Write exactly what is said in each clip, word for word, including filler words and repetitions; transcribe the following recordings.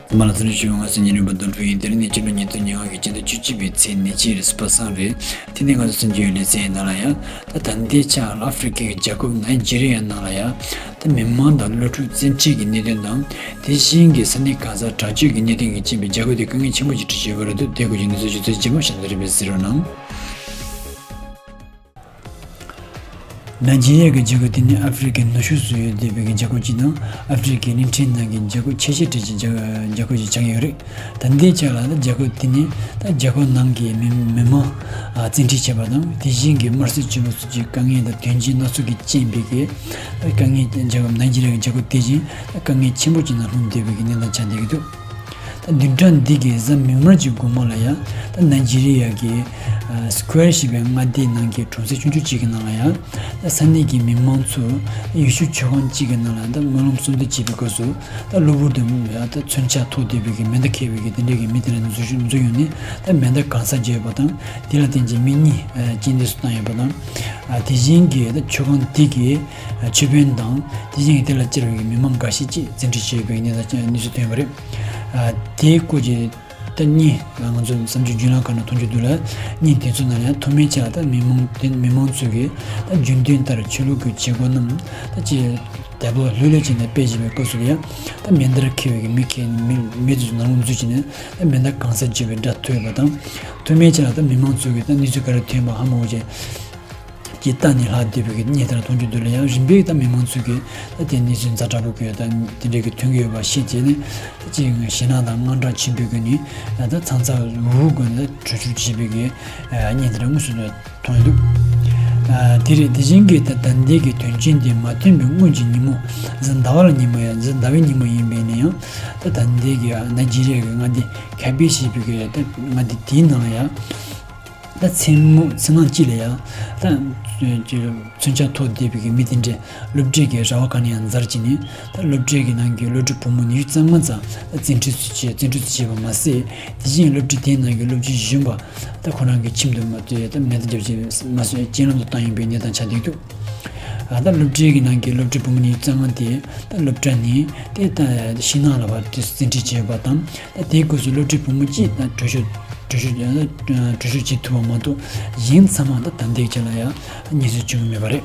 མ་ལ་ཚང་ཞུ། ང་ཚོ་ཉིན་རིམ་པ་དོན་གྲུབ་ཡིན། དེ་རིང་ནི་སྤྱི་ལོ་ཉིས་སྟོང་ཉི་ཤུ་གི་སྤྱི་ཟླ་བཅུ་གཅིག་པའི་ཚེས་ཉེར་གཅིག་རེད། པ་སངས་རེད། དེ་ནས་ང་ཚོ་གསུམ་གྱི་ཡུལ་ལས་ཚན་ནང་ལ་ཡང་ད་ད་ལྟའི་ཆར་ཨ་ཧྥེ་རི་ཁའི་རྒྱལ་ཁབ་ནཱི་ཇི་རི་ཡ་ནང་ལ་ཡང་ད་མི་མང་དང་སློབ་ཕྲུག་བཙན་ཁྲིད་ཀྱི་གནད་དོན་དང་། དེ་བཞིན་གྱི་ས་གནས་གང་སར་དྲག་སྤྱོད་ཀྱི་གནད་དོན་གྱི་རྐྱེན་པས་རྒྱལ་ཁབ་དེ་དཀའ་ངལ་ཆེན་པོ་ཞིག་འཕྲད་བཞིན་ཡོད་པ་རེད་འདུག་དེ་སྐོར་གྱི་གནས་ཚུལ་ཞིབ་ཕྲ་ཇི་མ་ཤ་ཚ་རིམ་པས་གཟིགས་རོགས་གནང་། ནཱི་ཇི་རི་ཡ་གི་རྒྱལ་ཁབ་དེ་ནི་ཨ་ཧྥེ་རི་ཁའི་ནུབ་ཕྱོགས་སུ་ཡོད་བསྡད་པའི་རྒྱལ་ཁབ་ཅིག་དང་། ཨ་ཧྥེ་རི་ཁའི་གླིང་ཕྲན་ནང་གི་རྒྱལ་ཁབ་ཆེ་ཤོས་གྲས་ཀྱི་རྒྱལ་རྒྱལ་ཁབ་ཅིག་ཆགས་ཀྱི་ཡོད་རེད། ད་ལྟའི་ཆར་ལ་ད་རྒྱལ་ཁབ་དེ་ནི་ད་རྒྱལ་ཁབ་ནང་གི་མི་མི་མང་ཨ་བཙན་ཁྲིད་བྱས་པ་དང་། དེ་བཞིན་གྱི་དམར་གསོད་བྱས་པ་སོགས་ཀྱི་དཀའ་ངལ་དང་དོན་རྐྱེན་སྣ་ཚོགས་ཀྱི་རྐྱེན་པས་ཀྱི་ད་དཀའ་ངལ་རྒྱལ་ཁབ་ནཱི་ཇི་རི་ཡ་གི་རྒྱལ་ཁབ་དེ་བཞིན་ད་དཀའ་ངལ་ཆེན་པོ་ཅིག་ནང་ལྷུང་བསྡད་པའི་གནས་སྟངས་ཆགས་བསྡད་ཀྱི་འདུག་ད་བདུན་ཕྲག་འདི་གའི་གཟའ་མིག་དམར་གྱི་དགོང་མོ་ལ་ཡང་ད་ནཱི་ཇི་རི་ཡ་གི་ཨ་སི་ཀུ་ཝེར་ཞེས་པའི་མངའ་སྡེའི་ནང་གི་གྲོང་གསེབ་ཆུང་ཆུང་གཅིག་གི་ནང་ལ་ཡང་ད་ས་གནས་ཀྱི་མི་མང་ཚོས་ཡེ་ཤུ་མཆོད་ཁང་གཅིག་གི་ནང་ལ་ད་སྨོན་ལམ་གསོལ་འདེབས་བྱེད་པའི་སྐབས་སུ་ད་གློ་བུར་དུ་ད་མཚོན་ཆ་ཐོགས་བསྡད་པའི་གི་མེ་མདའ་འཁྱེར་བའི་གི་དེ་འདྲའི་གི་མི་དེ་འདྲ་འཛུལ་ཞུགས་འཛུལ་ཡོང་ནས་ད་མེ་མདའ་གང་སར་བརྒྱབ་པ་དང་། དེ་ལ་བརྟེན་གྱི་མི་གཉིས་ཨ་རྐྱེན་འདས་སུ་བཏང་ཡོད་པ་དང་། ཨ་དེ་བཞིན་གྱི་ད་མཆོད་ཁང་དེ་གི་ཨ་ཆོས་དཔོན་དང་། དེ་བཞིན་གྱི་དེ་ལ་བཅར་བའི་མི་མང་འགའ་ཤས་ཀྱིས་བཙན་ཁྲིད་བྱས་ཡོད་པའི་གནས་སྟངས་གནས་ཚུལ་ཐོན་ཡོད་པ་རེད། ཨ་དེའི་སྐོར་གྱི་ད་བརྙན་ང་ཚོ་གསར་འགྱུར་བརྒྱུད་ལམ་ཁག་ནང་མཐོང་རྒྱུ་འདུག་ལ། བརྙན་དེ་ཚོ་ནང་ཡང་ཐོག་མའི་ཆ་ལ་ད་མི་མང་དེ་མི་མང་ཚོས་ཀྱིས་ད་རྒྱུན་ལྡན་ལྟར་ཆོས་ལུགས་ཀྱི་བྱེད་སྒོ་རྣམས་ད་ཅིག་དལ་བུ་ལྷོད་ལྷོད་བྱས་ནས་སྤེལ་བཞིན་པའི་སྐབས་སུ་ཡང་ད་མེ་མདའ་འཁྱེར་བའི་མི་འཁྱེར་མི་མི་དེ་ཚོ་ནང་ལོགས་འཛུལ་བྱས་ནས་ད་མེ་མདའ་གང་སར་བརྒྱབ་པའི་སྒྲ་ཐོས་པ་དང་། ཐོག་མའི་ཆ་ལ་ད་མི་མང་ཚོས་ཀྱིས་ད་གནས་ཚུལ་ག་རེ་ཐོན་པ་ཧ་མ་གོ་བྱས། ཀྱི་ལྟ་ནས་ལྷག་བསྡད་པའི་གནས་སྟངས་མཐོང་རྒྱུ་འདུག་ལ། ཡང་རིམ་པས་ད་མི་མང་ཚོས་ཀྱིས་ད་དེ་གནས་ཚུལ་ཛ་དྲག་པོ་གི་ད་དེ་འདྲའི་གི་ཐོན་གྱི་ཡོད་པ་ཤེས་བྱས་ནས། ད་ཅིག་ཞེད་སྣང་དང་དངངས་སྐྲག་ཆེན་པོའི་སྒོ་ནས་ད་ཚང་ཚང་འུར་འུར་སྒོ་ནས་བྲོས་བྱོལ་བྱེད་པའི་གི་གནས་དེ་འདྲ་དངོས་སུ་མཐོང་ཡོད་འདུག་ཨ་དེ་རེད། དེ་བཞིན་གྱི་ད་ད་ལྟའི་གི་དོན་རྐྱེན་དེ་མ་ཐོན་པའི་སྔོན་གྱི་ཉིན་མོ། གཟའ་ཟླ་བ་ལ་ཉིན་མོ་ཡང་གཟའ་ཟླ་བའི་ཉིན་མོ་ཡིན་པས་ན་ཡང་། ད་ད་ལྟའི་གི་ནཱི་ཇི་རི་ཡ་གི་མངའ་སྡེ་ཁ་བེ་ཞེས་པའི་གི་ད་མངའ་སྡེ་དེའི་ནང་ལ་ཡང་། ད་མཚན་མོ་མཚན་ནག་གཅིག་ལ་ཡང་ད་ཅི་མཚོན་ཆ་ཐོགས་བསྡད་པའི་གི་མི་དེ་འདྲས་སློབ་གྲྭའི་གི་ར་བ་གང་ནས་ཡང་འཛར་གྱིས་ནས། ད་སློབ་གྲྭའི་གི་ནང་གི་སློབ་ཕྲུག་བུ་མོ་ཉི་ཤུ་རྩ་ལྔ་ཙམ་ད་བཙན་ཁྲིད་སུ་བྱས་བཙན་ཁྲིད་སུ་བྱས་པ་མ་ཟད། དེ་བཞིན་སློབ་གྲྭ་དེའི་ནང་གི་སློབ་སྤྱི་གཞོན་པ་ད་ཁོ་རང་གི་ཁྱིམ་དུ་མ་ད་མེ་མདའ་བརྒྱབ་བྱས་མ་སོན་རྐྱེན་ལམ་དུ་བཏང་ཡོད་པའི་གནས་སྟངས་ཆགས་བསྡད་འདུག་ཨ་ད་སློབ་གྲྭའི་གི་ནང་གི་སློབ་ཕྲུག་བུ་མོ་ཉི་ཤུ་རྩ་ལྔ་དེ་ད་སློབ་གྲྭ་ནས་དེ་ད་ཤིང་ནགས་ལ་བར་དུ་བཙན་ཁྲིད་བྱས་ཡོད་པ་དང་། ད་དེའི་སྐབས་སུ་སློབ་ཕྲུག་བུ་མོ་གཅིག་ད་བྲོས་བྱོལ་བྲོས་བྱོལ་བྲོས་བྱོལ་བྱེད་ཐུབ་པ་མ་གཏོགས། གཞན་ཚང་མ་ད་ད་ལྟའི་ཆ་ལ་ཡང་གནས་ཚུལ་བྱུང་གི་མེད་པ་རེད།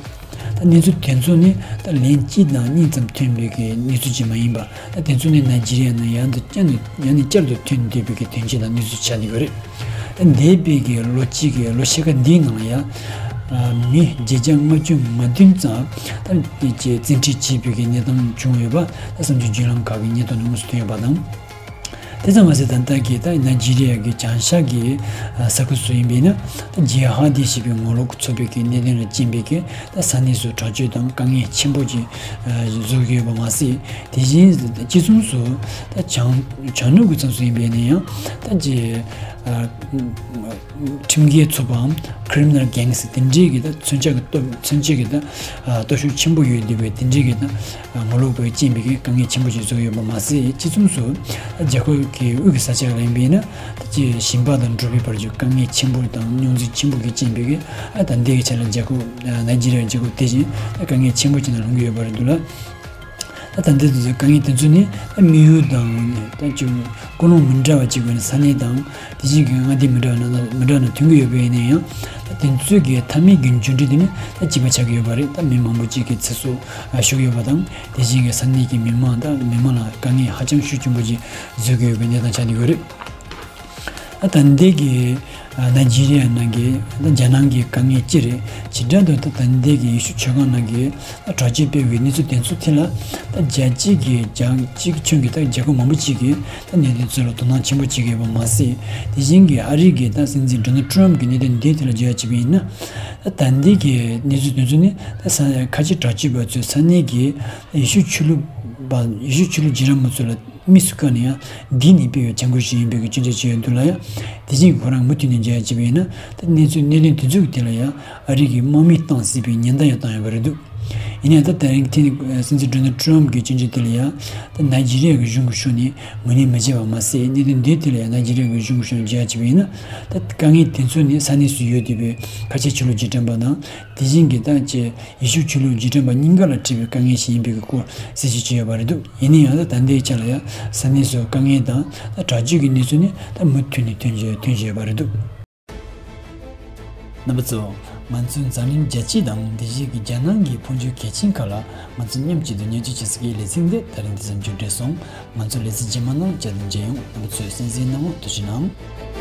ད་གནས་ཚུལ་དེ་ཚོ་ནི་ད་ལན་གཅིག་དང་གཉིས་ཙམ་ཐོན་པའི་གི་གནས་ཚུལ་ཅིག་མ་ཡིན་པ། ད་དེ་ཚོ་ནི་ནཱི་ཇི་རི་ཡ་ནང་ཡང་དུ་བསྐྱར་ནས་ཡང་ནས་བསྐྱར་དུ་ཐོན་བསྡད་པའི་གི་དོན་རྐྱེན་དང་གནས་ཚུལ་ཆགས་བསྡད་ཡོད་རེད། ད་འདས་པའི་གི་ལོ་གཅིག་གི་ལོ་ཕྱེད་ཀ་འདིའི་ནང་ལ་ཡང་། ཨ་མི་བརྒྱད་བརྒྱ་ལྔ་བཅུ་ང་བདུན་ཙམ་ད་དེ་བཙན་ཁྲིད་བྱས་པའི་གི་གནས་སྟངས་བྱུང་ཡོད་པ་ད་གསར་འགྱུར་བརྒྱུད་ལམ་ཁག་གི་སྙན་ཐོ་ནང་དངོས་སུ་ཐོན་ཡོད་པ་དང་། དེ་ཙམ་མ་ཟད། ད་ལྟ་གི་ད་ནཱི་ཇི་རི་ཡ་གི་བྱང་ཤར་གྱི་ས་ཁུལ་སུ་ཡིན་པས་ན། ད་ཇི་ཧ་དི་ཞེས་པའི་ངོ་ལོག་ཚོགས་པའི་གི་གནད་དོན་ལ་རྐྱེན་པས་ཀྱི་ད་ས་གནས་སུ་དྲག་སྤྱོད་དང་དཀའ་ངལ་ཆེན་པོ་ཅིག་བཟོ་གི་ཡོད་པ་མ་ཟད། དེ་བཞིན་སྤྱི་མཚུངས་སུ་ད་བྱང་བྱང་ནུབ་ཀྱི་མཚམས་སུ་ཡིན་པས་ན་ཡང་ད་ཅི། ཁྲིམས་འགལ་ཚོགས་པའམ་criminal gangs དེ་འདྲའི་གི་ད་མཚོན་ཆ་གི་སྟོབས་མཚོན་ཆ་གི་ད་སྟོབས་ཤུགས་ཆེན་པོ་ཡོད་བསྡད་པའི་དེ་འདྲའི་གི་ད་ངོ་ལོག་པའི་རྐྱེན་པས་ཀྱི་དཀའ་ངལ་ཆེན་པོ་ཞིག་བཟོ་ཡོད་པ་མ་ཟད། སྤྱི་མཚུངས་སུ་རྒྱལ་ཁབ་ཀྱི་དབུས་ཀྱི་ས་ཆ་ལ་ཡིན་པས་ན། ད་ཅི་ཞིང་པ་དང་འབྲོག་པའི་བར་གྱི་དཀའ་ངལ་ཆེན་པོ་དང་རྙོག་འཛིང་ཆེན་པོ་གི་རྐྱེན་པས་ཀྱི་ད་ལྟའི་གི་ཆ་ལ་རྒྱལ་ཁབ་ནཱི་ཇི་རི་ཡ་རྒྱལ་ཁབ་དེ་བཞིན་དཀའ་ངལ་ཆེན་པོ་ཅིག་ནང་ལྷུང་གི་ཡོད་པ་རེད་འདུག་ལ། ད་ད་ལྟའི་དུས་ཚོད་དཀའ་ངལ་དེ་ཚོ་ནི་ད་དམིགས་ཡུལ་དང་ད་ཅིག་ཀུན་སློང་མི་འདྲ་བ་ཅིག་ཡོད་ན། ས་གནས་དང་དེ་བཞིན་གྱི་མངའ་སྡེ་མི་འདྲ་བ་ནང་མི་འདྲ་ནང་ཐོན་གྱི་ཡོད་པ་ཡིན་ན་ཡང་། ད་དེ་ཚོའི་གི་མཐའ་མའི་གི་མཇུག་འབྲས་དེ་ནི་ད་གཅིག་པ་ཆགས་ཀྱི་ཡོད་པ་རེད། ད་མི་མང་པོ་ཅིག་གི་ཚེ་སྲོག་ཤོར་ཡོད་པ་དང་། དེ་བཞིན་གྱི་ས་གནས་ཀྱི་མི་མང་ད་མི་མང་ལ་དཀའ་ངལ་ཧ་ཅང་ཤུགས་ཆེན་པོ་ཅིག་བཟོ་གི་ཡོད་པའི་གནས་སྟངས་ཆགས་ཀྱི་ཡོད་རེད། ད་ལྟའི་གི་ནཱི་ཇི་རི་ཡ་ནང་གི་ད་རྒྱ་ནང་གི་དཀའ་ངལ་ཅི་རེད། བྱེ་བྲག་ཏུ་ད་ལྟའི་གི་ཡེ་ཤུ་མཆོད་ཁང་ནང་གི་ད་དྲག་སྤྱོད་སྤེལ་བའི་གནས་ཚུལ་དེ་ཚོ་དེ་ལ་ད་རྒྱལ་སྤྱི་གི་རྒྱལ་སྤྱི་ཁྱོན་གྱི་ད་རྒྱལ་ཁབ་མང་པོ་ཅིག་གིས་ད་གནད་དོན་ཚོ་ལ་དོ་སྣང་ཆེན་པོ་བྱེད་ཀྱི་ཡོད་པ་མ་ཟད། དེ་བཞིན་གྱི་ཨ་རི་གི་ད་སྲིད་འཛིན་ཌོ་ནལ་ཊམ་གྱི་གནད་དོན་འདི་དེ་ལ་བརྗོད་ཡ་བྱས་པ་ཡིན་ན། ད་ལྟའི་གི་གནས་ཚུལ་དེ་ཚོ་ནི་ད་ས་ཁ་ཆེ་དྲག་སྤྱོད་པ་ཚོས་ས་གནས་ཀྱི་ཡེ་ཤུ་ཆོས་ལུགས་པ་ཡེ་ཤུ་ཆོས་ལུགས་རྗེས་རབས་པ་ཚོ་ལ། དམིགས་སུ་བཀར་ནས་ཡང་འདི་ནི་སྤེལ་བའི་བྱ་འགུལ་ཞིག་ཡིན་པའི་གི་སྐྱོན་བརྗོད་བྱས་ཡོད་འདུག་ལ། ཡང་དེ་བཞིན་གྱི་ཁོ་རང་མུ་མཐུད་ནས་མཇལ་ཡ་བྱས་པ་ཡིན་ན། ད་གནས་ཚུལ་གནད་དོན་དེ་ཚོའི་ཐད་ལ་ཡང་ཨ་རི་གིས་དམག་མི་བཏང་སྲིད་པའི་ཉེན་བརྡ་ཡང་བཏང་ཡོད་པ་རེད་འདུག་ཡིན་ཡང་ད་དེ་རིང་དེ་ནི་སྲིད་འཛིན་ཌོ་ནལ་ཊམ་གྱི་སྐྱོན་བརྗོད་དེ་ལ་ཡང་ད་ནཱི་ཇི་རི་ཡ་གི་གཞུང་གི་ཕྱོགས་ནས་ངོས་ལེན་མི་བྱེད་པ་མ་ཟད། གནད་དོན་འདིའི་ཐད་ལ་ཡང་ནཱི་ཇི་རི་ཡ་གི་གཞུང་གི་ཕྱོགས་ནས་བརྗོད་ཡ་བྱས་པ་ཡིན་ན། ད་དཀའ་ངལ་དེ་ཚོ་ནི་ས་གནས་སུ་ཡོད་བསྡད་པའི་ཁ་ཆེ་ཆོས་ལུགས་རྗེས་དྲན་པ་དང་། དེ་བཞིན་གྱི་ད་ཅེ་ཡེ་ཤུ་ཆོས་ལུགས་རྗེས་དྲན་པ་གཉིས་ཀ་ལ་འཕྲད་པའི་དཀའ་ངལ་ཞིག་ཡིན་པའི་སྐོར་གསལ་བཤད་བྱས་ཡོད་པ་རེད་འདུག་ཡིན་ན་ཡང་ད་ད་ལྟའི་ཆ་ལ་ཡང་ས་གནས་སུ་དཀའ་ངལ་དང་ད་དྲག་སྤྱོད་ཀྱི་གནས་ཚུལ་ནི་ད་མུ་མཐུད་ནས་ཐོན་བཞིན་ཐོན་བཞིན་ཡོད་པ་རེད་འདུག་རྣམ་པ་ཚོ། ང་ཚོའི་འཛམ་གླིང་རྒྱལ་སྤྱི་དང་དེ་བཞིན་གྱི་རྒྱལ་ནང་གི་འཕོ་འགྱུར་གལ་ཆེན་ཁག་ལ་ང་ཚོ་མཉམ་གཅིག་ཏུ་སྙན་ཞུ་བྱེད་ས་གི་ལེ་ཚན་འདི་ད་རིང་འདི་ཙམ་མཇུག་བསྒྲིལ་སོང་། ང་ཚོ་ལེ་ཚན་རྗེས་མ་ནང་བསྐྱར་དུ་མཇལ་ཡོང་། རྣམ་པ་ཚོས་གསན་གཟིགས་གནང་བར་ཐུགས་རྗེ་གནང་།